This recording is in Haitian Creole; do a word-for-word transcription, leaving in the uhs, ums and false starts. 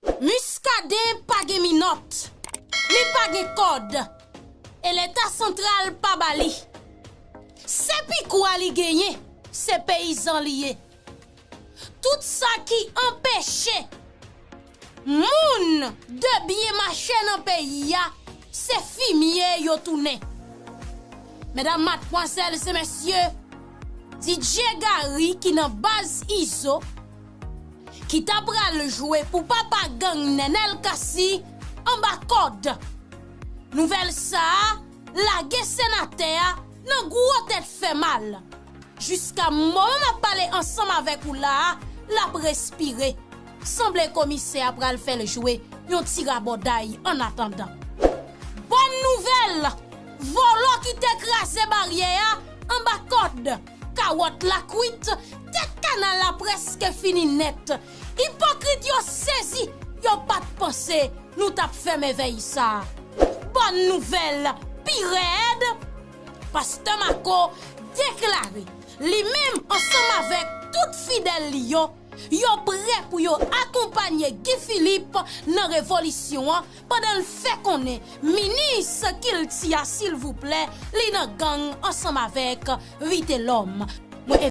Muscadin pa gen minòt, li pa gen kòd, e Leta santral pa ba li. Se pikwa li genyen, se peyizan li ye. Tout sa ki anpeche moun de byen mache nan peyi a, se fimye yo tounen. Medam, madmwazèl e mesye, D J Gary ki nan baz Izo, ki ta pral jwe pou papa gang Nenel Cassy anba kòd. Nouvèl sa a lage senatè a nan gwo tèt fè mal. Jiska moman m ap pale ansanm avèk ou la a, l ap respire. Sanble komisè a pral fè l jwe yon ti rabòday annatandan. Bòn nouvèl! Vòlò ki te kraze baryè a anba kòd. Kawòt la kwit, tèt kanal la prèske fini nèt. Ipokrit yo sezi, yo pa t panse nou t ap fè mèvèy sa a. Bòn nouvèl pi rèd, Pastè Marco deklare li menm ansanm avèk tout fidèl li yo, yo prè pou yo akonpanye Guy Philippe nan revolisyon an, pandan l fè konnen minis kilti a, silvouplè, li nan gang ansanm avèk Vitelhomme. Mwen